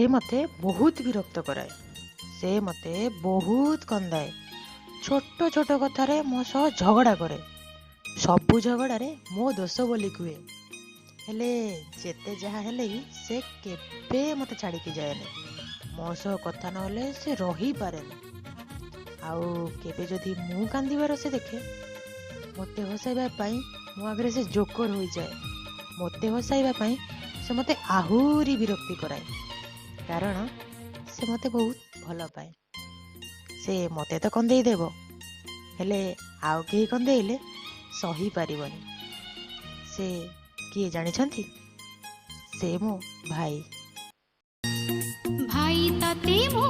ସେ ମୋତେ ବହୁତ ବିରକ୍ତ କରାଏ। ସେ ମୋତେ ବହୁତ କନ୍ଦାଏ। ଛୋଟ ଛୋଟ କଥାରେ ମୋ ସହ ଝଗଡ଼ା କରେ। ସବୁ ଝଗଡ଼ାରେ ମୋ ଦୋଷ ବୋଲି କୁହେ। ହେଲେ ଯେତେ ଯାହା ହେଲେ ବି ସେ କେବେ ମୋତେ ଛାଡ଼ିକି ଯାଏନି। ମୋ ସହ କଥା ନହେଲେ ସେ ରହିପାରେନି। ଆଉ କେବେ ଯଦି ମୁଁ କାନ୍ଦିବାର ସେ ଦେଖେ, ମୋତେ ହସାଇବା ପାଇଁ ମୋ ଆଗରେ ସେ ଜୋକର ହୋଇଯାଏ। ମୋତେ ହସାଇବା ପାଇଁ ସେ ମୋତେ ଆହୁରି ବିରକ୍ତି କରାଏ, କାରଣ ସେ ମୋତେ ବହୁତ ଭଲ ପାଏ। ସେ ମୋତେ ତ କନ୍ଦେଇ ଦେବ, ହେଲେ ଆଉ କେହି କନ୍ଦେଇଲେ ସହିପାରିବନି। ସେ କିଏ ଜାଣିଛନ୍ତି? ସେ ମୋ ଭାଇ। ଭାଇ ତତେ ମୁଁ